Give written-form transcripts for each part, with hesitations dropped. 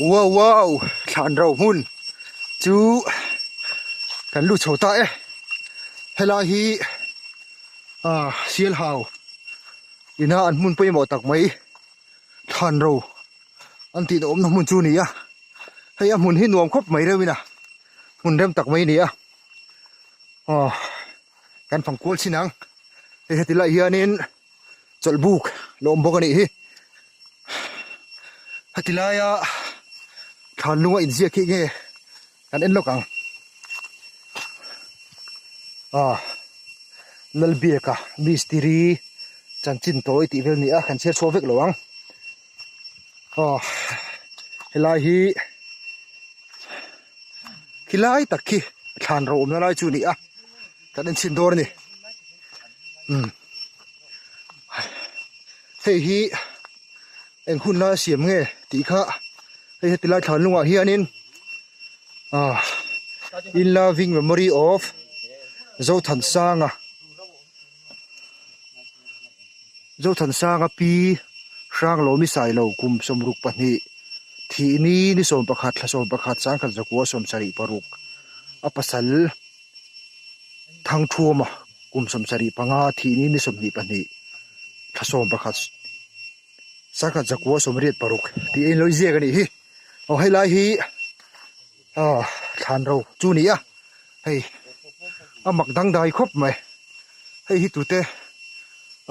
Wow wow thlan ro hmun chu kan lut chho ta e helai hi ah sial hau ina an hmun pawimawh tak mai thlan ro an tih awmna hmun chu a ni a hei a hmun hi nuam khawp mai reuhin a hmun rem tak mai a ni a aw kan fang kual chin ang hei heti lai hianin chawlh buk la awm bawk a nih hi heti laia thlan lunga inziak hi nge kan en lawk ang ah Lalbiaka mistiri chanchin tawi tih vel a ni a kan chhiar chhuak vek lo ang aw helai hi khilai tak khi thlan ro awmna lai chu a ni a kan en chhin dawn a ni umm hei hi eng hun lai a siam nge tih kha hei heti lai thlan lungah hianin ah in loving memory of Zothansanga Zothansanga pi Hranglawmi Sailo kum 62 thih ni ni 11 thla 11 sangkhat zakua 76 a pasal Thangthuama kum 75 thih ni ni 22 thla 11 sangkhat zakua 86 tih a inlo ziak a nih hi aw helai hi ah thlan ro chu a ni a hei a mak dangdai khawp mai hei hi tute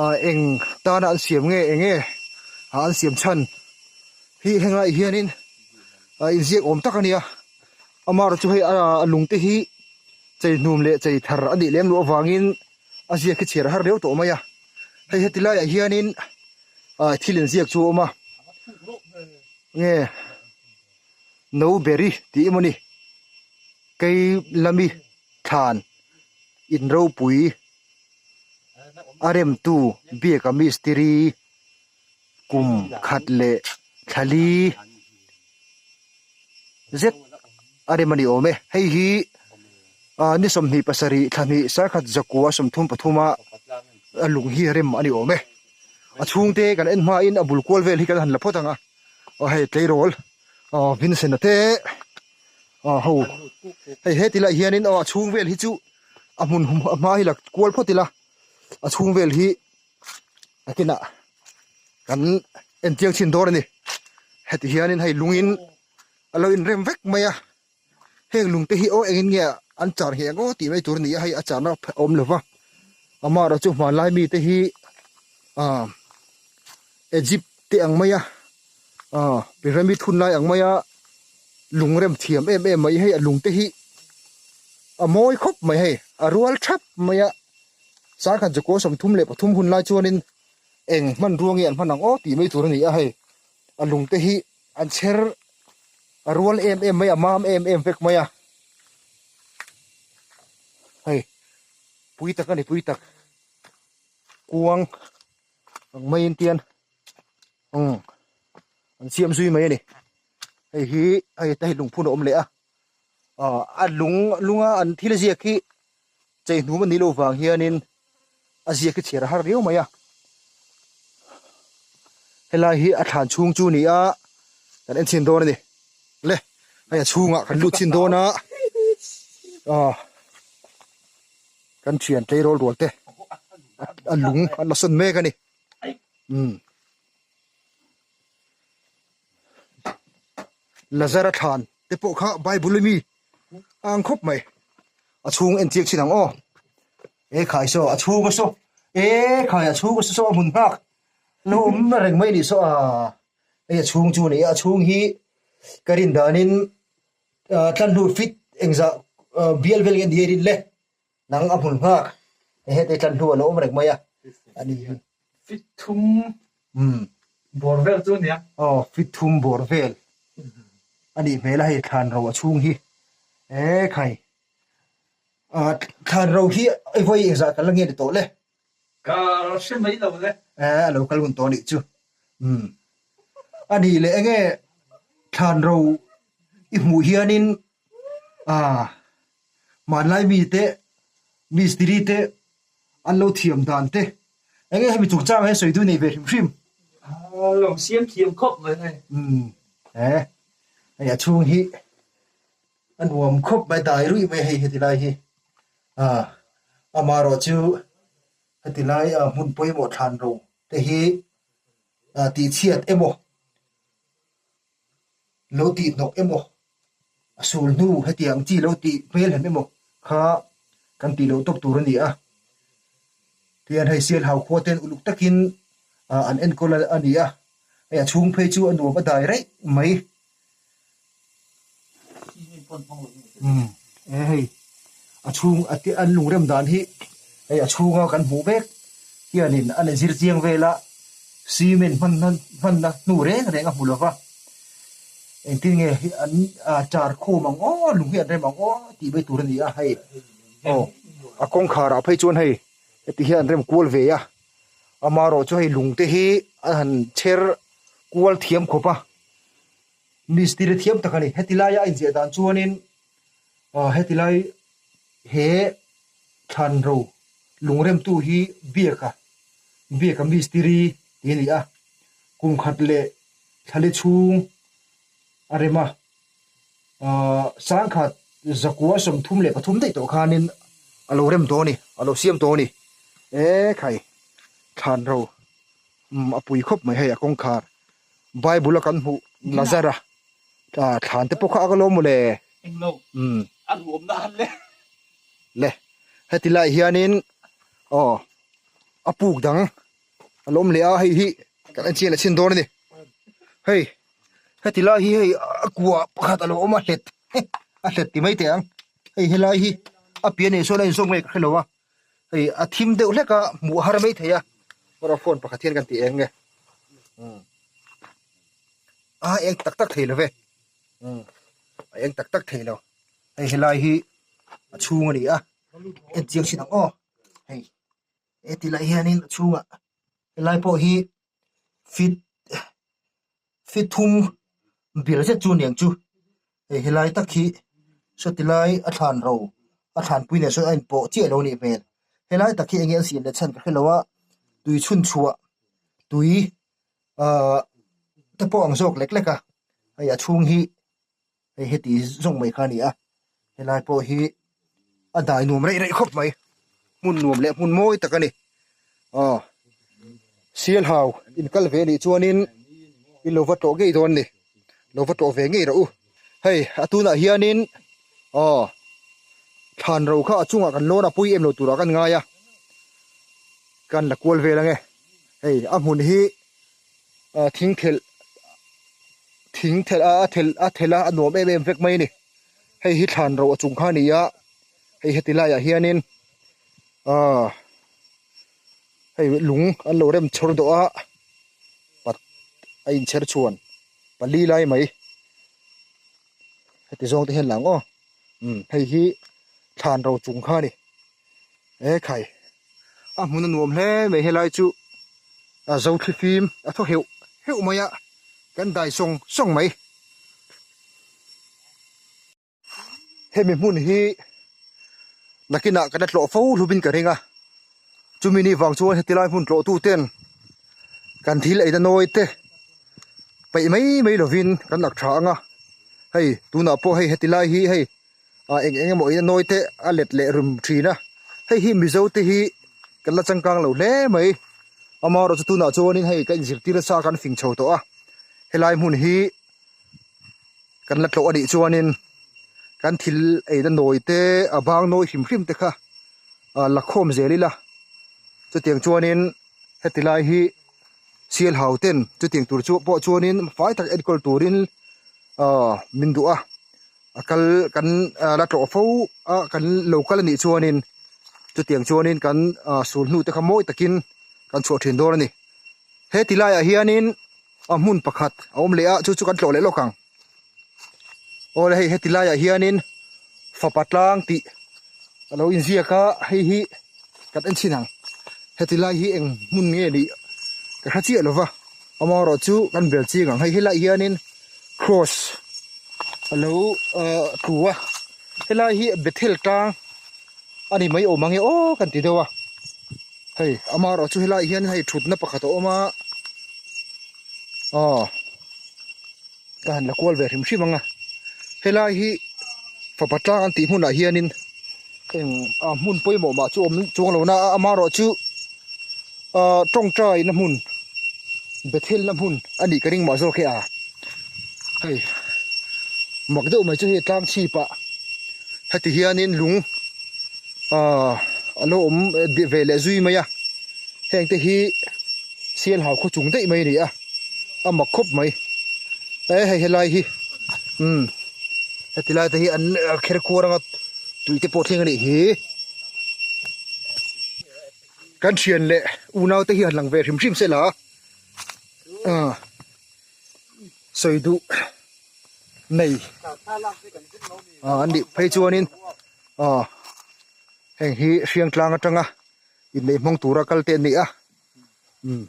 ah eng tana an siam nge eng nge ah an siam chhan hi henglaiah hianin ah inziak awm tak a nia amaherawhchu hei a lung te hi chei hnum leh chei thar a nih lem loh avangin a ziak hi chhiar a har riau tawh mai a hei heti laiah hianin ah thil inziak chu a awm a nge no beri tih emaw ni kei lami thlan in ropui a remtu biaka mistiri kum khat leh thla li zet a rem a ni awm e hei hi ah ni 27 thla hnih sarkhat zakua 33 a a lung hi a rem a ni awm e a chhungte kan en hmain a bul kual vel hi kan han la phawt ang a aw hei tleirawl aw Vincent a te aw ho hei heti lai hianin aw a chhung vel hi chu a hmun a hma hi la kual phawt ila a chhung vel hi a kinah kan en chiang chhin dawn a ni heti hianin hei lungin a lo inrem vek mai a heng lung te hi aw engin nge an char ngheh ang aw tih mai tur a ni a hei a charna a awm lo va amaherawhchu chu hmanlai mite hi ah Egypt te ang mai a ah pyramid hun lai ang mai a lung rem thiam em em mai hei a lung te hi a mawi khawp mai hei a rual thap mai a sangkhat zakua 33 hun lai chuanin eng hmanrua nge an hman ang aw tih mai tur a ni a hei a lung te hi an chher a rual em em mai a mam em em vek mai a hei pui tak a ni pui tak kuang ang mai in tian umm an siam zui mai a ni hei hi hei hei lungphun a awm leh a ah a lung lunga an thil ziak hi chei hnum a nih loh vang hianin a ziak hi chhiar a har riau mai a helai hi a thlan chhung chu a ni a kan en chhin dawn a ni le hei a chhungah kan lut chhin dawn a ah kan thian tleirawl rual te a lung an la sawn mek a ni umm Lazara thlan te pawh kha bible ami a ang khawp mai a chhung en chiang chin ang aw e khai saw a chhung a saw e khai a chhung a saw a hmun nghak lo awm reng mai ni saw a hei a chhung chu a ni a a chhung hi ka rin danin ah tlan hnu fit engzah bial vel nge ni a rin le nang a hmun nghak hei heti tlan hnu a lo awm reng mai a a ni hi fit thum um bawr vel chu ania aw fit thum bawr vel a nih hmel a hei thlan ro a chhung hi e khai ah thlan ro hi i vawi engzah kal ange ni tawh le ka hre mai lo le e a lo kal hun tawh a nih chu um a nih leh enge thlan ro i hmuh hianin ah hmanlai mite mistiri te an lo thiam dan te eng nge hemi chungchang hi sawi duh nei ve hrim hrim lo siam thiam khawp mai hei umm e. Hei a chhung hi a nuam khawp mai dai ruih mai hei heti lai hi ah amaherawh chu heti lai ah hmun pawimawh thlan ro te hi ah tihchhiat emaw lo tih hnawk emaw a sul hnu hetiang chi lo tih hmel hem emaw kha kan tih loh tawp tur a ni a tihian hei sialhau khua ten uluk takin ah an enkawl a ni a hei a chhung phei chu a nuam a dai raih mai umm e hei a chhung a te an lungrem dan hi hei a chhunga kan hmuh mek hianin a la zir chiang vel a cement hman na hman na hnu reng reng a hmu lo va engtin nge hi an ah char khum ang aw lung hi an rem ang aw tih mai tur a ni a hei aw a kawngkhar ah phei chuan hei heti hian an rem kual ve a amaherawh chu hei lung te hi a han chher kual thiam khawp a mistiri thiam tak a ni heti laia a inziah dan chuanin ah heti lai he thlan ro lungremtu hi biaka biaka mistiri tih a ni a kum khat leh thlali chhung a rem a ah sangkhat zakua 33 daih tawh khanin a lo rem tawh a ni a lo siam tawh a ni ekhai thlan ro umm a pui khawp mai hei a kawngkhar bible a kan hmuh Lazara ah thlan te pawh kha a ka lo mawle umm le heti lai hianin aw a puk dang a lo awm leh a hei hi kan en chian leh chhin dawn a ni hei heti lai hi hei a kua pakhat a lo awm a hlet a hlet ti mai teh ang hei helai hi a pian nen sawn a inzawm nge ka hrelo a hei a thim deuh hlek a hmuh a har mai thei a phone pakhat hian kan ti eng nge umm a eng tak tak thei lo ve umm a eng tak tak thei lo hei helai hi a chhung a ni a en chiang chin ang aw hei heti lai hianin a chhungah helai pawh hi fit fit thum bil zet chu a niang chu hei helai tak hi sawti lai a thlan ro a thlanpui nen sawn a inpawh chiah lo a nih hmel helai tak hi eng nge an siam leh chhan ka hrelo a tui chhun chhuah tui ahh te pawh ang zawk lek lek a hei a chhung hi hei heti zawng mai kha a ni a helai pawh hi a dai nuam reih reih khawp mai hmun nuam leh hmun mawi tak a ni aw sialhau in kal ve anih chuanin i lo va tlawh ngei dawn a ni lo va tlawh ve ngei rawh u hei a tunah hianin aw thlan ro kha a chungah kan lawn a pui em lo turah kan ngai a kan la kual vel ange hei a hmun hi ah thing thelh thing thelh a thelh a thelh a a nuam em em vek mai a ni hei hi thlan ro a chung kha a ni a hei heti laiah hianin ah hei lung an lo rem chhawr dawh a pat a inchher chhuan pali lai mai heti zawng te hian lang aw umm hei hi thlan ro chung kha a ni ekhai a hmun a nuam hle mai helai chu a zo thlifim a thaw heuh heuh mai a kan dai sawng sawng mai. Hemi hmun hi nakinah kan la tlawh fo hlupin ka ring a chumi ni vang chuan heti lai hmun tlawh tu ten kan thil eina nawi te peih mai mai lovin kan lak tha ang a hei tunah pawh hei heti lai hi hei ah eng eng emaw eina nawi te a let leh rum thin a hei hi mizo te hi kan la changkang lo hle mai amaherawhchu tunah chuanin hei ka inzirtir nasa kan fing chho tawh a helai hmun hi. Kan la tlawh a nih chuanin kan thil eina nawi te a bang nawi hrim hrim te kha ah la khawm zel ila chutiang chuanin heti lai hi sial hau ten chutiang tur chu pawh chuanin fai tak enkawl turin ah min duh a a kal kan la tlawh fo a kan lo kal a nih chuanin chutiang chuanin kan ah sul hnu te kha mawi takin kan chhuah thin dawn a ni heti laiah hianin. a hmun pakhat a awm leh a chu chu kan tlawh leh lawk ang awle hei heti laiah hianin fapa tlang tih a lo inziak a hei hi kan en chhin ang heti lai hi eng hmun nge nih ka hre chiah lova amaherawh chu kan bel ching ang hei helaiah hianin cross a lo ah tlu a helai hi bethel tlang a ni mai awm ang e aw kan ti deuh a. Hei amaherawh chu helaiah hian hei thutna pakhat a awm a aw. Ka han la kual ve hrim hrim ang a, helai hi fapa tlang an tih hmunah hianin eng ah hmun pawimawh mah chu awm chuang lo na a amaherawhchu ah tawngtai na hmun Bethel na hmun a nih ka ring mah zawk e a, hei mak deuh mai chu hei tlang chhip ah heti hianin lung ah a lo awm ve leh zui mai a, heng te hi Sialhau khaw chung daih mai a ni a. a mak khawp mai e hei helai hi umm heti lai te hi an kher kuar anga tui te pawh thleng a nih hi kan thian leh unau te hi han lang ve hrim hrim sela ah sawi duh nei ah an nih phei chuanin ah heng hi hriang tlang atanga inneih hmang tura kal te an ni a umm.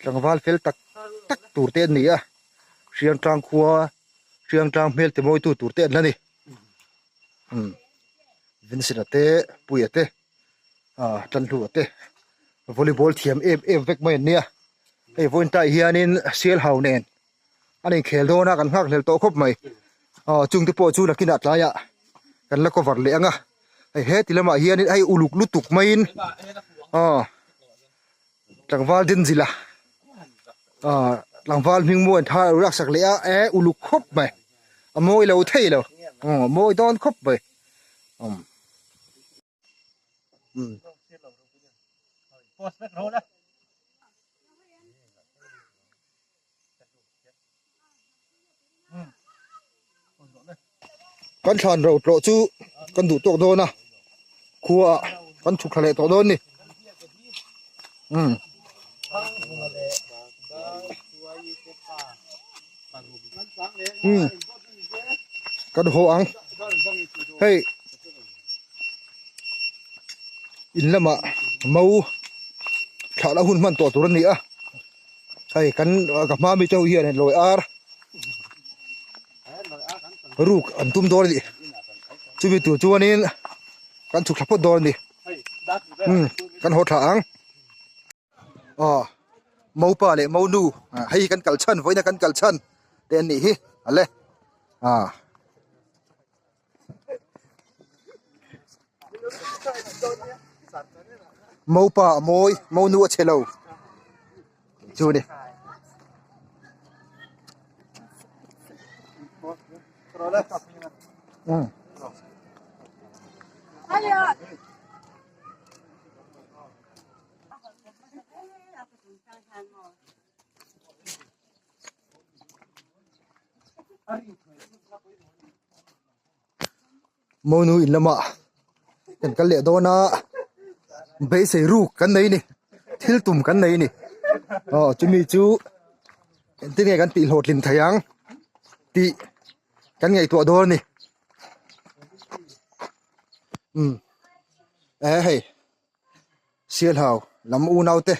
Tlangval fel tak tak tur te an ni a, Hriangtlang khua Hriangtlang hmel ti mawitu tur te an la ni. Umm Vincent-a te Puia te ah Tanhlua te volleyball thiam em em vek mai an nia. Hei vawiin tai hianin Sialhau nen an inkhel dawn a kan nghak hlel tawh khawp mai. Aw chungte pawh chu nakinah tlaiah kan la cover leh ang a, hei heti lamah hianin hei uluk lutuk maiin aw. Tlangval Denzila ah tlangval hming mawi an thar a rak sak leh a eh uluk khawp mai a mawi lo thei lo aw a mawi dawn khawp mai umm umm. Kan thlan ro tlawh chu kan duh tawk dawn a khua ah kan chhuk thla leh tawh dawn a ni umm. Umm kan haw ang hei in lamah mau thlah la hun hman tawh tur a ni a. Hei kan ka hma mi te ho hian lawi ar ruk an tum dawn a ni chumi tur chuanin kan chhuk thla phawt dawn a ni umm kan haw thla ang aw mopa leh monu hei hi kan kal chhan vawiin a kan kal chhan te an nih hi ale ah. Mopa a mawi monu a chhe lo chu a ni. Monu in lamah kan kal leh dawn a beisei ruk kan nei a ni thil tum kan nei a ni aw chumi chu engtin nge kan tih hlawhtlin thei ang tih kan ngaihtuah dawn a ni umm eh hei Sialhau lam unau te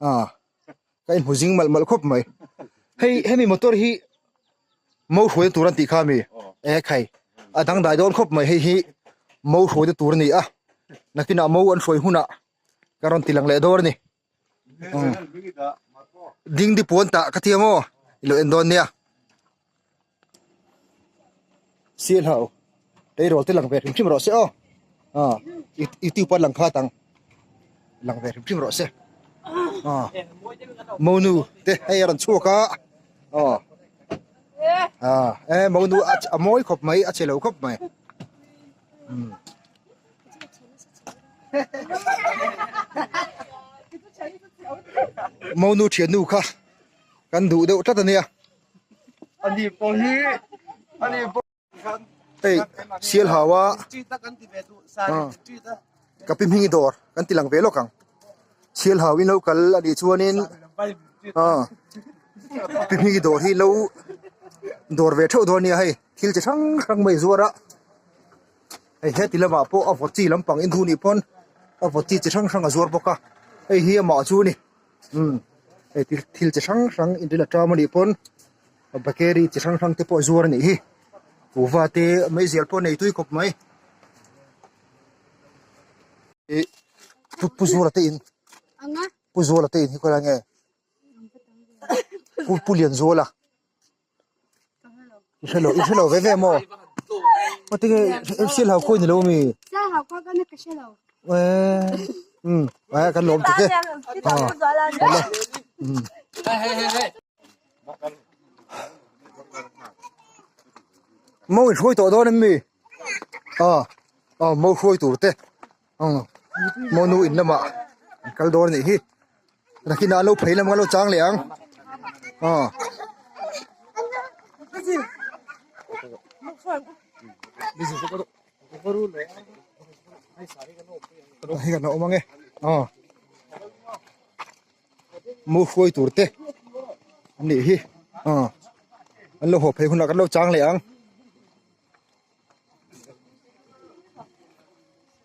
ah. Ka inhmu zing malh malh khawp mai. Hei hemi motor hi mo hruaina tur an tih kha ami? E khai a dangdai dawn khawp mai hei hi mo hruaina tur a ni a nakinah mo an hruai hunah ka rawn ti lang leh dawn a ni. Dingdi puan tah ka tia maw i lo en dawn nia. Sialhau tleirawl te lang ve hrim hrim rawh se aw ah youtube a lang khat ang lang ve hrim hrim rawh se ah monu te hei a rawn chhuak a aw ah e monu a mawi khawp mai a che lo khawp mai umm. Monu thiannu kha kan duh deuh tlat a nia. Ani pawh hi ani pawh hei sial hau a ka pi hming i dawr kan ti lang ve lawk ang sial hau in lo kal a nih chuanin ah pi hming i dawr hi lo dawr ve theuh dawn a nia hei thil chi hrang hrang mai zuar a hei heti lamah pawh a vawt chi lampang in duh nih pawn a vawt chi chi hrang hrang a zuar bawk a hei hi amah chu a ni. Umm hei thil thil chi hrang hrang inrin a ṭam anih pawn bakery chi hrang hrang te pawh a zuar anih hi kuhva te meizial pawh a nei tui khawp mai ih pu pu zuala te in pu zuala te in hi khawi lai nge pu pu lianzuala. I hrelo i hrelo ve ve maw? Aw tinge Sialhau khawi ni lo ami? Sialhau khawi ka ni ka hrelo. Eee um kan lawm tuk e. Mo in hruai tawh dawn em mi? Aw aw mo hruai tur te mo nu in lamah an kal dawn a nih hi. Nakinah an lo phei lam an lo chang leh ang aw. Hei kan awm ange aw mu hruai tur te an nih hi aw an lo haw phei hunah kan lo chang leh ang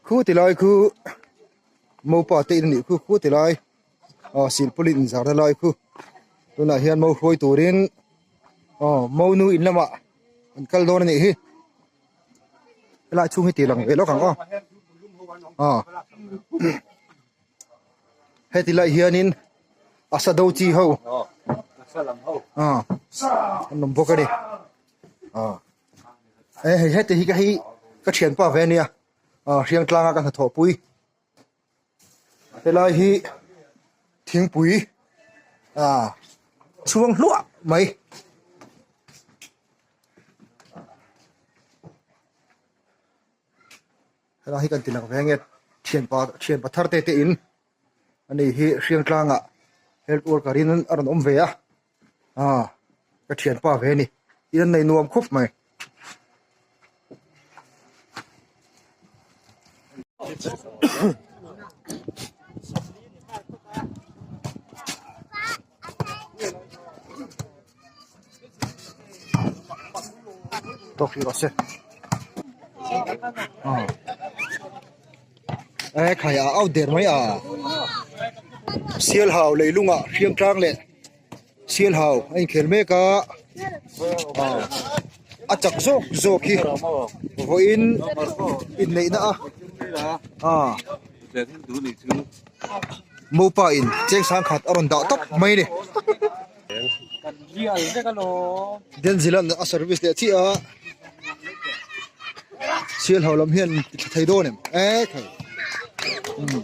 khu ti lai khu mopa te in a nih khu khu ti lai aw silpaulin in zar na lai khu tunah hian mo hruai turin aw mo nu in lamah an kal dawn a nih hi. Helai chhung hi tih lang ve lawk ang aw aw heti lai hianin a sa do chi ho aw an awm bawk a ni aw e hei heti hi ka hi ka thianpa ve ania aw hriang tlanga ka hnathawh pui. Helai hi thingpui ah chhuang hluah mai. Helai hi kan ti lang ve nge thianpa thianpa thar te te in ani hi hriang tlangah health worker in a rawn awm ve a ah ka thianpa ve a ni in an nei nuam khawp mai. Tawk hrih rawh se e khai a au der mai a sialhau leilungah hriam tlang leh Sialhau a inkhel mek a a chak zawk zawk hi vawiin inneihna a ah mopa in cheng sangkhat a rawn dah tawp mai a ni Denzil a service leh chiah a Sialhau lam hian ti tha thei dawn em ekhai umm.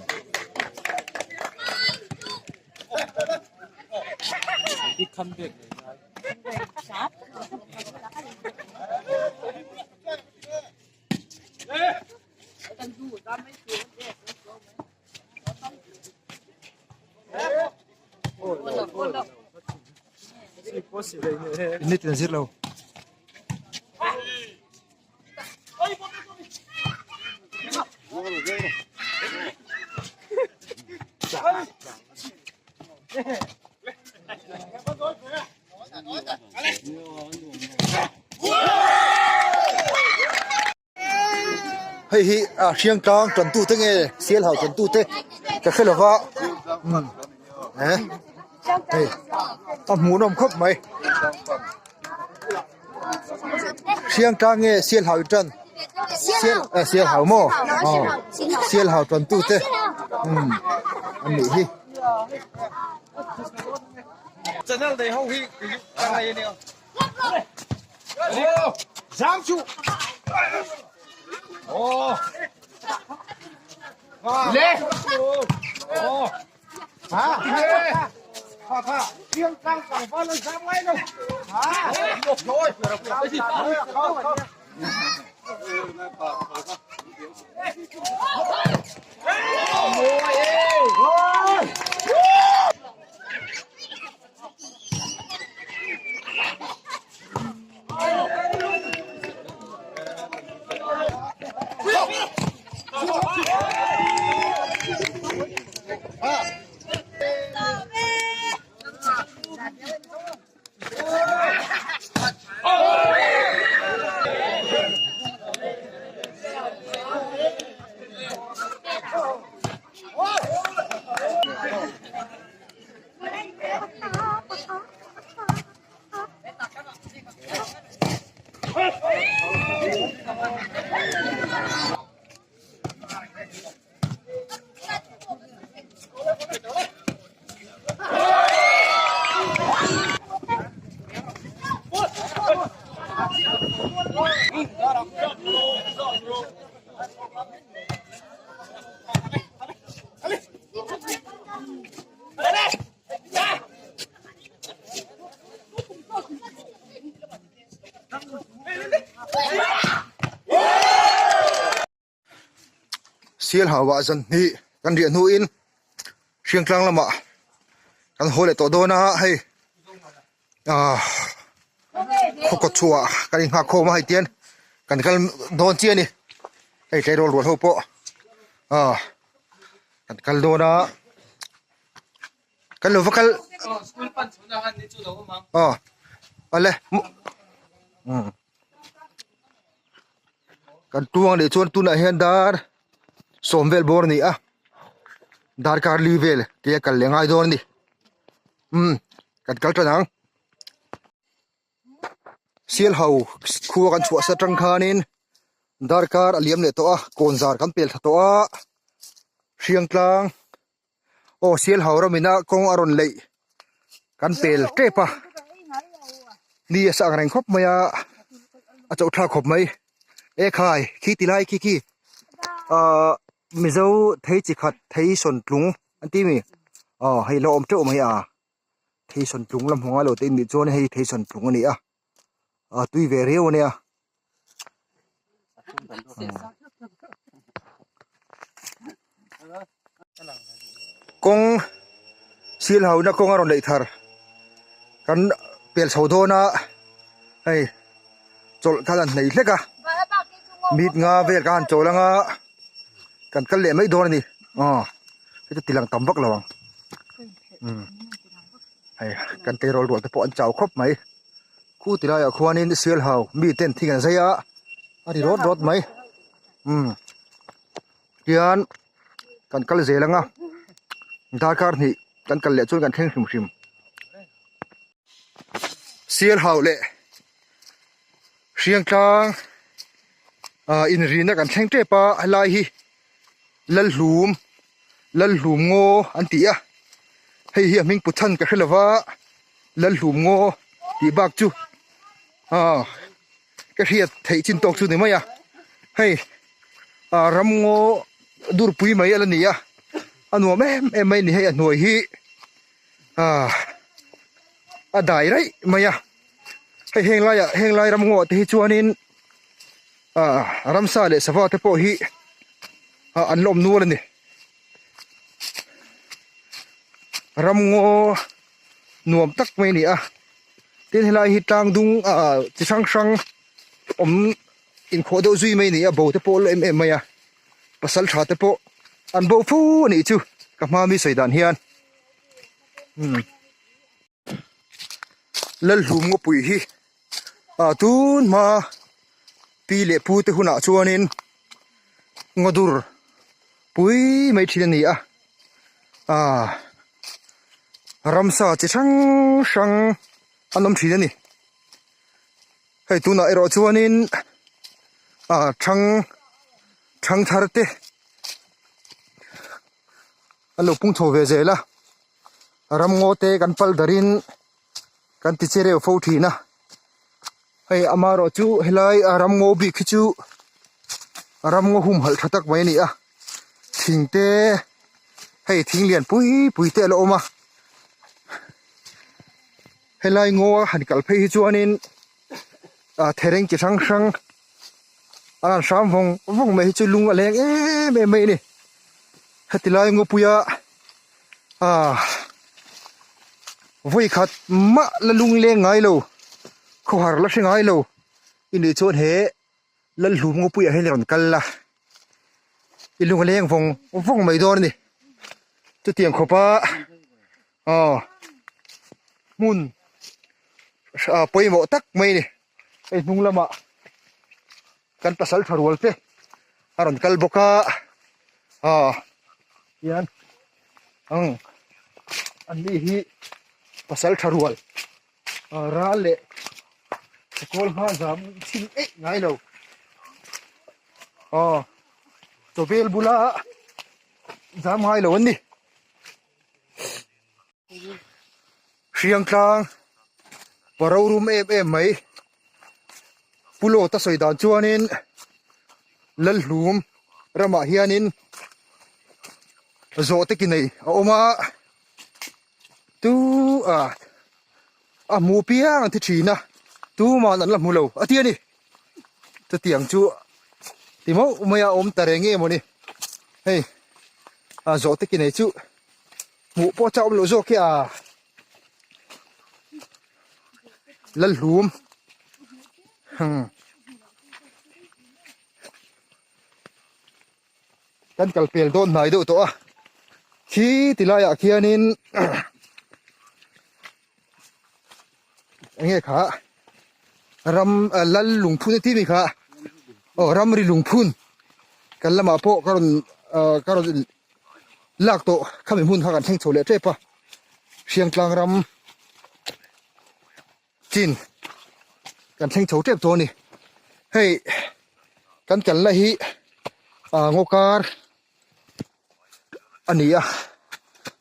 Init in zir lo. Hei hi a hriang tlang tantu te nge sial hau tantu te ka hre lova umm eh hei a hmuhnawm khawp mai. Hriang tlang nge sial hau tan sial eh sial hau maw aw sial hau tan tu te umm an nih hi. Channel nei ho hi ka ngai a nia. Zam chu. Oh. Le. Oh. Ha. Kha kha. Riêng căng căng vào lên dám ngay đâu. Ha. Rồi. Sialhau ah zan hnih kan riah hnuin Hriangtlang lamah kan haw leh tawh dawn a hei ah khaw kawt chhuah kan inghak khawm a hei tian kan kal dawn chiah a ni hei tleirawl rual ho pawh ah kan kal dawn a. Kan lo va kal aw awle kan tuang leh chuan tunah hian dar sawm vel bawr a ni a darkar li vel te a kal leh ngai dawn a ni umm kan kal tan ang Sialho khua kan chhuah sa tang khanin darkar a liam leh tawh a kawnzar kan pel thla tawh a Hriangtlang. Aw Sialhau ramina kawng a rawn leih kan pel tep a ni a sang reng khawp mai a a chauh thlak khawp mai e khai khi ti lai khi khi ahh mizo thei chi khat thei sawn tlung an ti mi aw hei la awm teuh mai a thei sawn tlung la hmu ngai lo te in nih chuan hei thei sawn tlung a ni a a tui ve riau a nia. Kawng sil ho na kawng a rawn leih thar kan pel chho dawn a hei chawlh kha an hnei hlek a mit nga vel kha an chawl anga kan kal leh mai dawn a ni aw heta ti lang tam vak lo ang umm hei kan tleirawl rual te pawh an chau khawp mai. Khu ti laiah khuanin Sialhau mi ten thing an zai a, a ri rawt rawt mai. Umm tihian kan kal zel ang a, darkar hnih kan kal leh chuan kan thleng hrim hrim. Sialhau leh Hriangtlang ah inrina kan thleng tep a, helai hi Lalhlum Lalhlum ngaw an ti a, hei hi a hming pu chhan ka hre lova Lalhlum ngaw tih bak chu ah ka hriat theih chin tawk chu ni mai a, hei ah ram ngaw durpui mai a la ni a, a nuam em em mai a ni hei a hnuai hi ah a dai raih mai a, hei heng laiah heng lai ram ngaw ah te hi chuanin ah ramsa leh sava te pawh hi ah an la awm nual a ni ramngaw nuam tak mai a ni a tin helai hi tlang dung ah chi hrang hrang awm inkhawh deuh zui mai a ni a bo te pawh la em em mai a pasal tha te pawh an bo fo a nih chu ka hma mi sawi dan hian umm. Lalhlum ngawpui hi ah tun hma pi leh pu te hunah chuanin ngaw dur pui mai thin a ni a ah ramsa chi hrang hrang an awm thin a ni hei tunah erawh chuanin ah thang thang thar te an lo pung chho ve zel a. Ramngaw te kan pal darin kan ti che reuh fo thin a hei amaherawh chu helai a ramngaw bik hi chu ramngaw humhalh tha tak mai a ni a thing te hei thing lian pui pui te a la awm a helai ngaw a han kal phei hi chuanin ah thereng chi hrang hrang a lan hram vawng vawng mai hi chu lung a leng em em mai a ni heti lai ngawpuia Ah vawi khat mah la lung leng ngai lo khawhar la hre ngai lo i nih chuan he Lalhlum ngawpuiah hian i rawn kal la i lung a leng vawng vawng mai dawn a ni chutiang khawpa aw hmun ah pawimawh tak mai a ni hei hnung lamah kan pasal tha rual te a rawn kal bawk a ah hian ang an ni hi pasal tha rual ah ral leh kawl hma zam chhin eih ngai lo aw chawbel bula zam ngai lo an ni. Hriangtlang pa rorum em em mai. Pulawta sawi dan chuanin Lalhlum ramah hianin zawhte ki nei a awm a, tu ah a hmu piang an thi thin a, tuman an la hmu lo a ti a ni. Chutiang chu ti mauh mai a awm ta reng nge mawni hei a zawhte ki nei chu hmuh pawh chak awm loh zawk hi a. Lalhlum hmm kan kal pel dawn hnai deuh tawh a khi ti laiah khianin enge kha ram lal lungphun a ti mi kha aw ramri lungphun kan lamah pawh ka rawn ka rawn lak tawh khami hmun kha kan thleng chho leh tep a Hriangtlang ram chin kan thleng chho tep tawh a ni hei kan kalna hi ah ngaw kar a ni a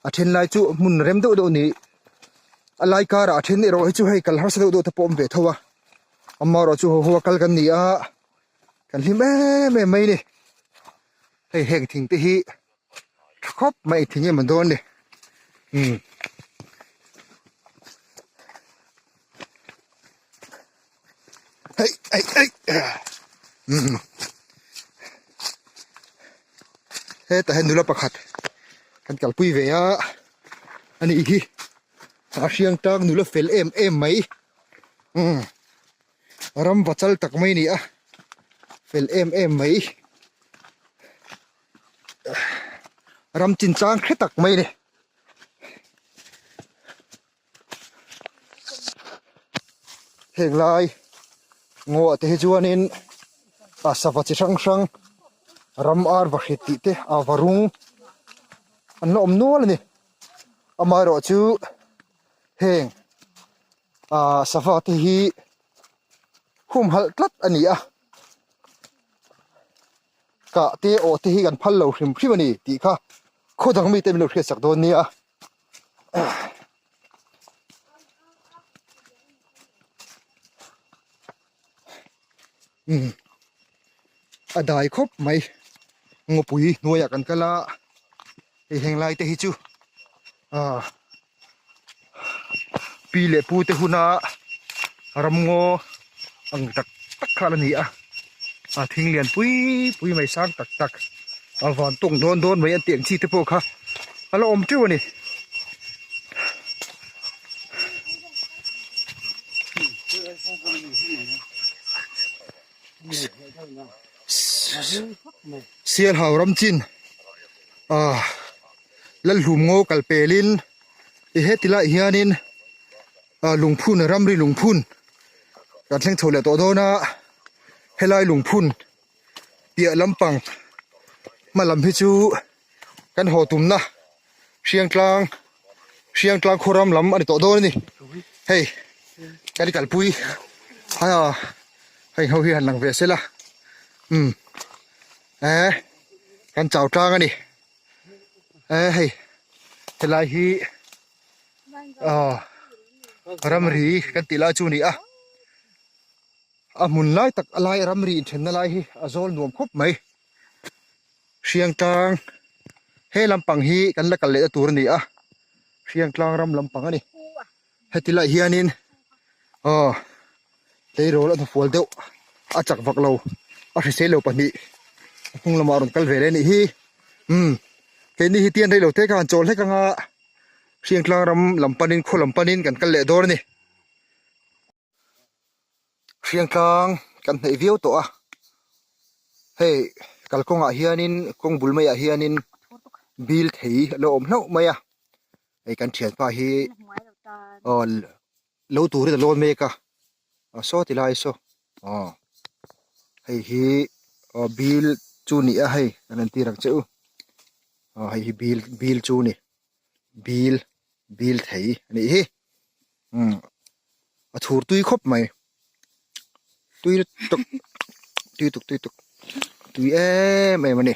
a then lai chu hmun rem deuh deuh a ni a lai karah a then erawh hi chu hei kal harsa deuh deuh te pawh a awm ve tho a amaherawhchu haw haw a kal kan ni a kan hlim em em mai a ni. Hei heng thing te hi tha khawp mai thing em an dawn ni umm hei hei hei umm hetah hian nula pakhat kan kalpui ve a ani hi a hriang tang nula fel em em mai umm ram va chal tak mai a ni a fel em em mai ram chin chang hre tak mai a ni. Heng lai ngaw ah te hi chuanin a sava chi hrang hrang ram ar va hrit tih te a va rung an la awm nual a ni amaherawhchu heng ah sava te hi humhalh tlat a ni a kah te awh te hi kan phal lo hrim hrim a ni tih kha khaw dang mite min lo hriat sak dawn nia umm a dai khawp mai ngawpui hnuaiah kan kal a hei heng lai te hi chu ah. Pi leh pu te huna ramngaw ang tak tak kha a la ni a a thing lian pui pui mai sang tak tak a van tawng dawn dawn mai an tih ang chi te pawh kha a la awm teuh a ni. Sialhau ram chin ah Lalhlum ngaw kal pelin i heti lai hianin ah lungphun ramri lungphun kan thleng chho leh tawh dawn a helai lungphun piah lampang hma lam hi chu kan haw tumna Hriangtlang Hriangtlang khaw ram lam a ni tawh dawn a ni hei kan kalpui a hei ho hi han lang ve sela umm eh kan chau tlang a ni. Eh hei helai hi ah ramri kan tih lai chu a ni a a hmun lai tak a lai ramri inthenna lai hi a zawl nuam khawp mai Hriangtlang he lampang hi kan la kal leh na tur a ni a Hriangtlang ram lampang a ni heti lai hianin aw tleirawl a hnufual deuh a chak vak lo a hrisel lo pahnih a hnung lamah a rawn kal ve leh a nih hi umm keini hi tian reilo te kha han chawl hlek anga Hriangtlang ram lam panin khaw lam panin kan kal leh dawn a ni. Hriangtlang kan hnaih viau tawh a hei kalkawngah hianin kawng bul maiah hianin bil thei a lo awm hlauh mai a hei kan thianpa hi aw lo turin a lawn mek a aw saw ti lai saw aw hei hi aw bil chu ni a hei kan entir ang che u aw hei hi bil bil chu a ni bil bil thei a nih hi umm a chhur tui khawp mai tui lutuk tui tuk tui tuk tui em em a ni.